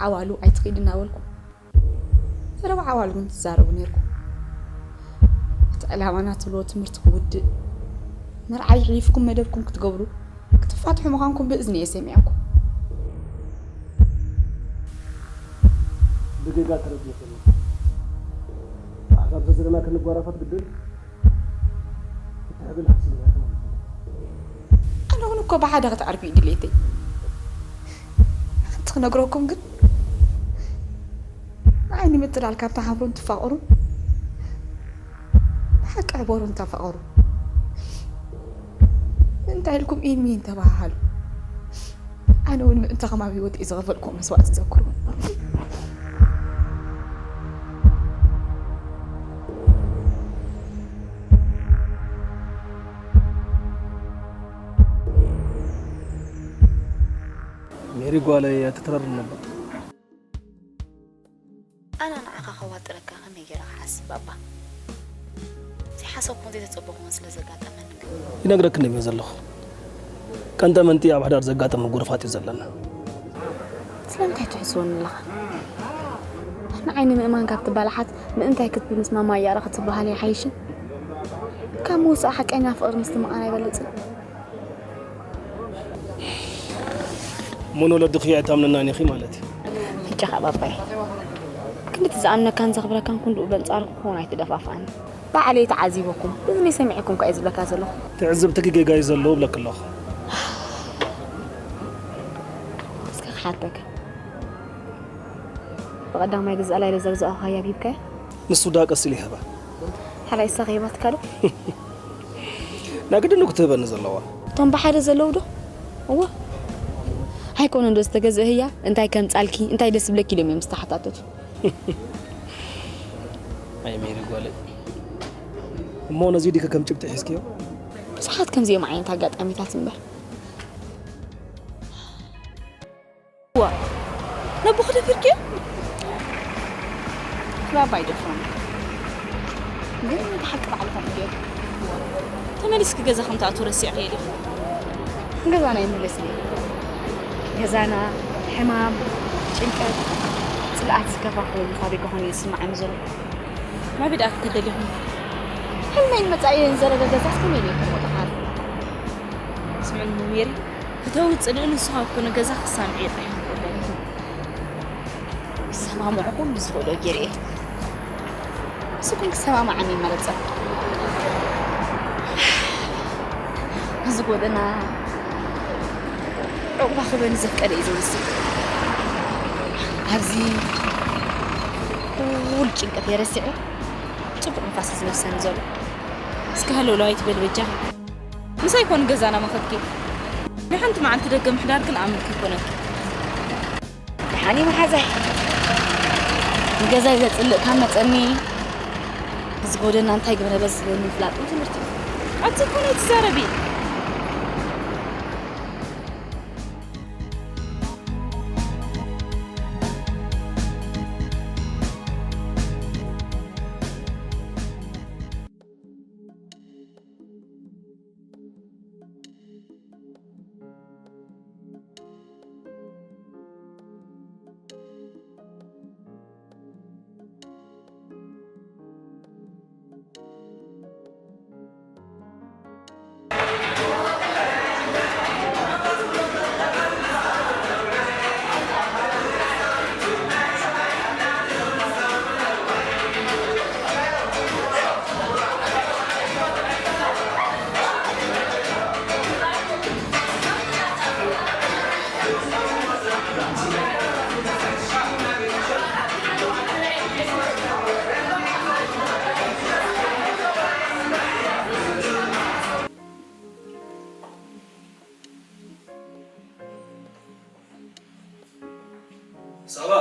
ዓዋሉ ኣይትኺድ እናበልኩ ዘረባ ዓዋሉ ግን ትዛረቡ ነይርኩም። እቲ ዕላማና ትብልዎ ትምህርቲ ክውድእ፣ መርዓ ይሕሊፍኩም መደብኩም ክትገብሩ ክትፋትሑ ምዃንኩም ብእዝኒ እየ ሰሚዐኩም። ብጌጋ ተረዲእክኒ። ኣሕዛብ ዘለና ክንጓረፋት ግድን ክትሕብል ሓሲብና ማለት እዩ። ኣነ እውን እኮ ብሓደ ክትዓርኩ እዩ ድሌተይ። ሓንቲ ክነግረኩም ግን ንዓይ ንምጥላል ካብ ትሓፍሩን ትፋቐሩን ብሓቂ ሕበሩን ተፋቐሩ። እንታይ ኢልኩም ኢን ሚን ተባሃሃሉ። ኣነ እውን ምእንታኹም ኣብ ህይወት እየ ዝኸፈልኩዎ መስዋእቲ ዘክሩ። ሜሪ ጓለይ ኣይትትረርኒ እባ። ኣነ ንዓኻ ከዋጥረካ ከመይ ገይረ ክሓስብ ኣባ? ዘይሓሰብኩን ዘይተጸበኹን ስለ ዘጋጠመኒ ግን ይነግረክን እየ ዘለኹ። ቀንጠመንጢ ኣብ ሓዳር ዘጋጥም ጉርፋት እዩ ዘለና። ስለምንታይ ትሕስወኒ ኣለኻ? ንዓይ ንምእማን ካብ ትባላሓት ምእንታይ ክትብል ምስ ማማ እያረ ክትበሃል ይሓይሽን? ካብ ምውሳእ ሓቀኛ ፍቕሪ ምስትምቓር ኣይበልጽን። እሞ ንወለድኺ ኣይታምነናን ኢኺ ማለት እዩ። ሕጂ ኸኣ ባባይ ክንድቲ ዝኣምነካን ዘኽብረካን ክንድኡ በንጻሩ ክኸውን ኣይትደፋፍኣኒ። ባዕለይ ተዓዚበኩም ብዝኒ ሰሚዕኩም ከኣ ዝብለካ ዘለኹ። ትዕዝብትኪ ጌጋ እዩ ዘለዎ እብለኪ ኣለኹ። እስከ ክሓተካ ብቐዳማይ ግዛእ ላይ ለዘግዛእኹ ሃያ ቢብካዮ? ንሱ ዳ ቀስ ኢሉ ይህባ። ሓራይ እሳ ከይባትካ ዶ? ናግድን ክትህበኒ ዘለዋ። እቶም ብሓደ ዘለዉ ዶ? እወ። ኣይኮነ እንዶ ዝተገዝእ ህያ እንታይ ከምጻልኪ እንታይ ደስ ብለኪ ኢሎም እዮም ዝተሓታተቱ። ኣይ ሜሪ ጓለይ። እሞ ነዚ ዲከ ከም ጭብጢ ሒዝክዮ? ብዙሓት ከምዚኦም ዓይነት ኣጋጣሚታት እምበር። ዋ ነቦ ክደፊርኪ ባባ ይደፍሮም ግን ብሓቂ ባዕልኻ ትገብ ተመሊስኪ ገዛ ከም ትኣትው ረሲዕክዮ ዲኺ ገዛና ይምለስ ገዛና ሕማም ጭንቀት ፅልኣት ዝከፋፈለሉ ፋብሪካ ኮይኑ ይስማዓኒ ዘሎ ናበይ ደኣ ክትደሊኹም ሕልመይን መፃኢየን ዘረገ ገዛስ ከመይ ኢለ ከርቦ ተኻል ስምዕኒ ሜሪ እተዊ ጽልኢ ንስኻ እኮ ንገዛ ክሳምዕ ጥራሕ ይኽእለኒ። ክሰማምዕኹም ብዝኽእሎ ገይረ እየ። ንስኹም ክሰማምዓኒ ይመረጸ። እዚ ጎደና ዕቑባ ክበኒ ዘፍቀደ እዩ ዝመስል። ኣብዚ ኩሉ ጭንቀት የረሲዐ ጽቡቕ ንፋስ ዝነፍሰኒ ዘሎ። እስከ ሃለውለው ኣይትበል በጃኻ። ምሳይ ኮን ገዛና መኸትኪ ንሓንቲ መዓልቲ ደገ ምሕዳር ግን ኣምልኪ ይኮነኪ። ደሓኒ መሓዛይ ንገዛይ ዘፅልእ ካብ መፀኒ እዚ ጎደና እንታይ ግብረ በዝ ዝብል ምፍላጥ እውን ትምህርቲ እዩ። ኣቲ ኮነ ትዛረቢ ሳባ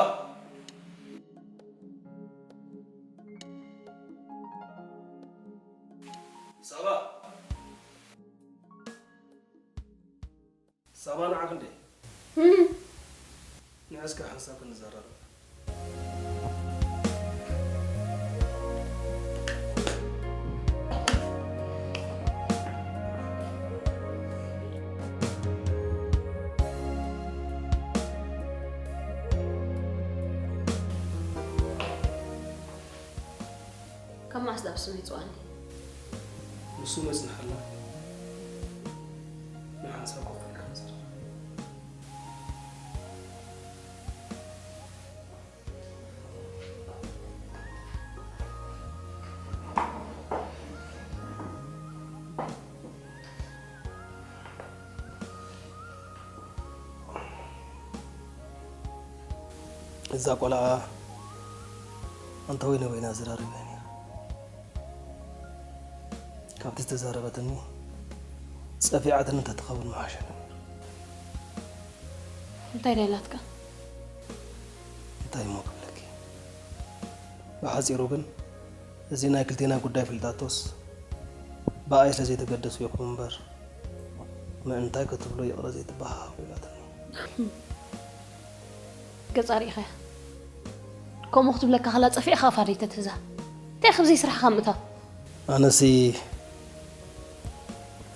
ሳባ ሳባ ንዓኺ እንዴ ንዕስከ ሓንሳብ ክንዘራረብ ማስዳብ ስም ይጽዋኒ። ንሱ መጽንሓልና። ንሓንሳብ ኮፍ ኢልካ ንዘራረብ። እዛ ቆልዓ ኣንታ ወይነ ወይና ኣዘራሪባያ ነይራ። ካብቲ ዝተዛረበትኒ ጸፊዓትኒ እንተትኸውን ምሓሸኒ ነይሩ። እንታይ ደላትካ? እንታይ እሞ ክብለኪ? ብሓጺሩ ግን እዚ ናይ ክልቴና ጉዳይ ፍልጣቶስ ብኣይ ስለ ዘይተገደሱ ኢኹም እምበር ምእንታይ ክትብሎ ይቕረ ዘይትበሃሃሉ ኢላትኒ። ገጻ ርኢኻያ? ከምኡ ክትብለካ ከላ ጸፊዕኻ ኣፋ ደይተትሕዛ። እንታይ ክብዚ ስራሕኻ ምእታው? ኣነሲ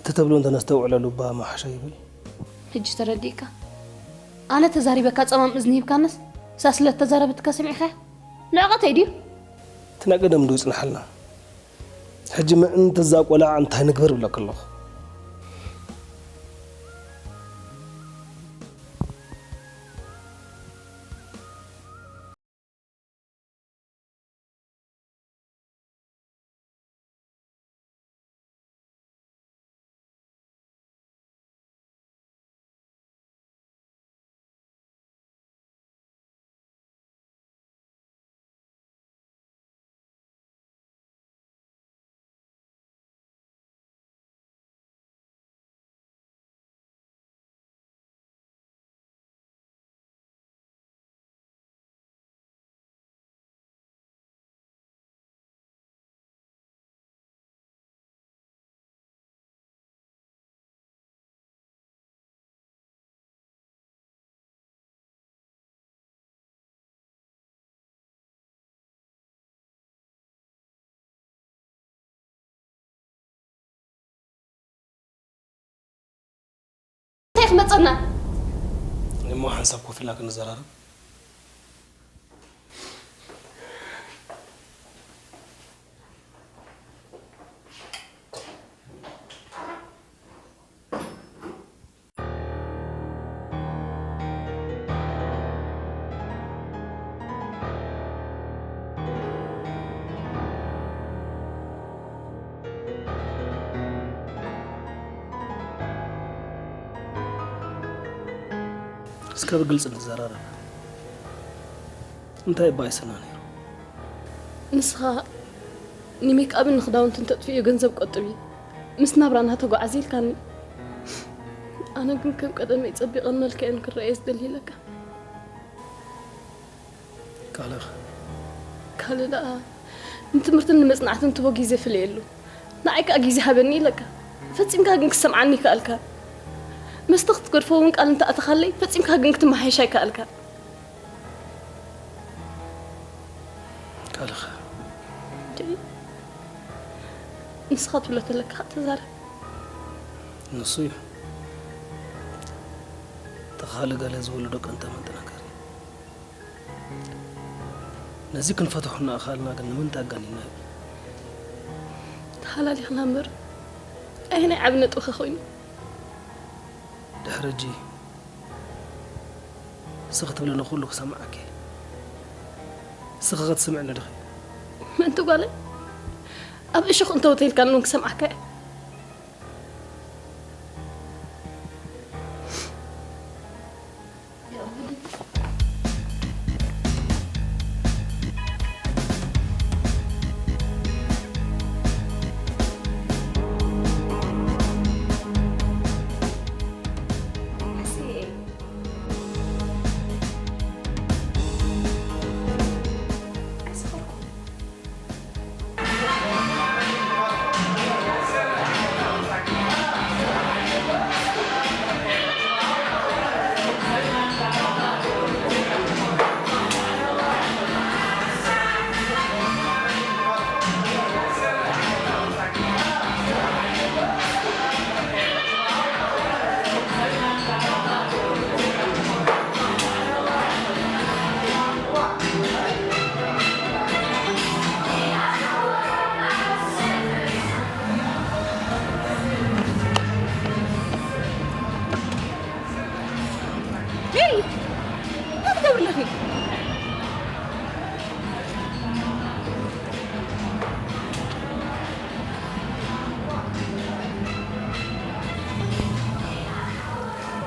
እቲ ትብሎ እንተነስተውዕለሉ እባ ምሓሸ ይብል። ሕጂ ተረዲእካ? ኣነ ተዛሪበካ ጸማም እዝኒ ሂብካነስ፣ እሳ ስለ እተዛረበትካ ሰሚዕኻያ? ንዕቐተይ ድዩ? እቲ ናይ ቀደም ዶ ይጽንሓልና? ሕጂ ምእንቲ እዛ ቆልዓ እንታይ ንግበር እብለኪ ኣለኹ። እንታይ ክመጸና? እሞ ሓንሳብ ኮፍ ኢልና ክንዘራረብ። እስከ ብግልጺ ንዘራረብ። እንታይ እባ ይሰና ነይሩ? ንስኻ ንሜክኣብን ንኽዳውንትን ተጥፍዮ ገንዘብ ቆጥቢ፣ ምስ ናብራና ተጓዓዚ ኢልካኒ። ኣነ ግን ከም ቀደመይ ጸቢቐን መልክዐን ክረኣየ ዝደሊ ኢለካ። ቃልኻ። ካልእ ደኣ ንትምህርትን ንመጽናዕትን ትቦ ግዜ ፍለየሉ። ንዓይ ከኣ ግዜ ሃበኒ ኢለካ። ፈጺምካ ግን ክሰምዓኒ ይከኣልካ። መስተ ክትገድፎ እውን ቃል እንተኣተኻለይ፣ ፈጺምካ ግን ክትመሓየሽ ኣይከኣልካ። ቃልኻ። እንዴ፣ ንስኻ ትብሎ ተለካ ተዛረብ። ንሱ እዩ። ተኻሊ ገለ ዝብሉ ደቂ እንተመንጠ ነገር። ነዚ ክንፈትሖ እናኣኻልና ግን ንምንታይ ኣጋኒና እዩ? ተሃላሊኽና እምበር፣ ኣየናይ ዓቢ ነጥብኸ ኮይኑ? ድሕሪ ሕጂ ንስኺ ትብለኒ ኩሉ ክሰምዓኪ እየ። ንስኺ ከ ትስምዕኒ ዲኺ? ምእንቲ ጓለይ ኣብ እሾኽ እንተወተይልካኒ እውን ክሰምዓካ እየ። እንታይ ትገብሪ ኣለኺ?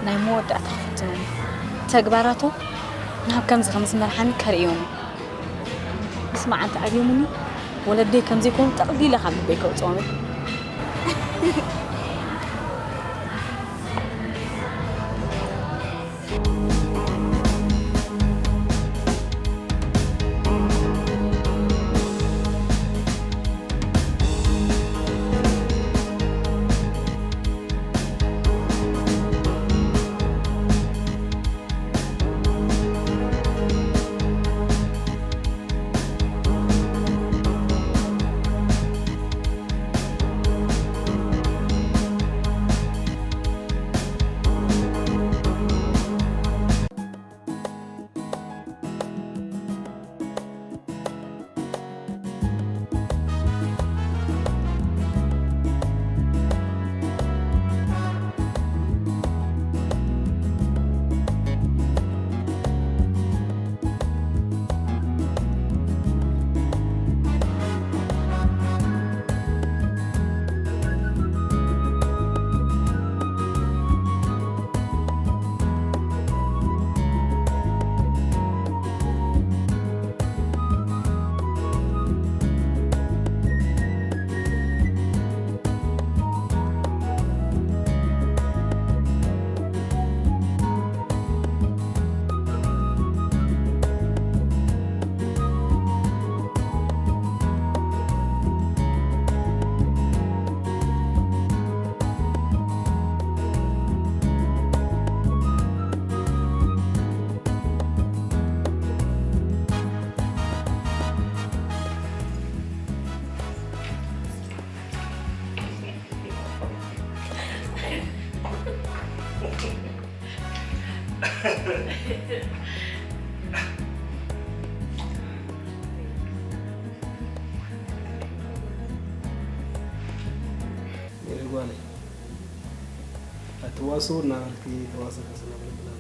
ናይ መወዳእታ ክፍትኖም ተግባራቶም ናብ ከምዚ ከም ዝመርሓኒ ከርእዮም። ምስ መዓልቲ ኣብዮምኒ ወለደይ ከም ዘይኮኑ ጠቕሊለ ካብ ልበይ ከውፅኦም እየ። ሜሪ ጓለይ፣ ኣትዋስኡ እናበልኪ ተዋስኦ ከስናብለኪ